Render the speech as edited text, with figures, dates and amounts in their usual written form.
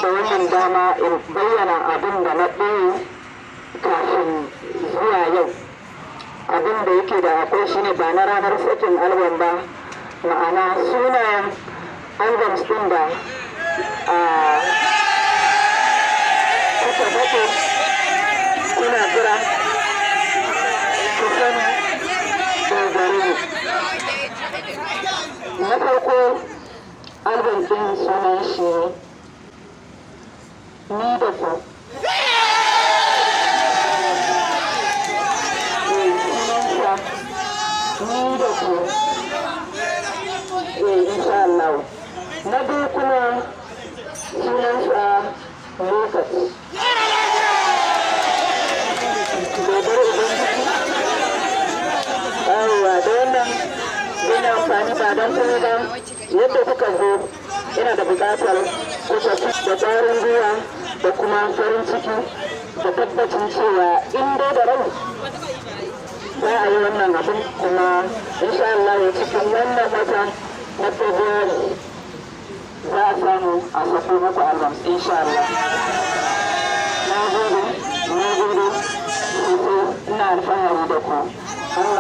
da wannan dama in bayyana abin da na ɓoye kafin zuwa yau. Abin da yake da akwai shine ba na ranar sakin album ba, ma'ana sunayen albums ɗin da kuka daɗe kuna jira ku sani da gare ni. Na farko, album ɗin sunan shi Ni da Ku. Sunansa Ni da Ku. Insha Allah. Na biyu kuma sunansa Lokaci. Gobar Ubangiji. Yawwa, da wannan zan yi amfani ba don kuma ba, yadda kuka zo ina da buƙatar ku tafi da ƙwarin gwiwa da kuma farin ciki da tabbacin cewa in dai da rai za a yi wannan abin, kuma insha Allah cikin wannan wata na February za a samu a sako muku albums, insha Allah. Na gode, na gode sosai, ina alfahari da ku. Allah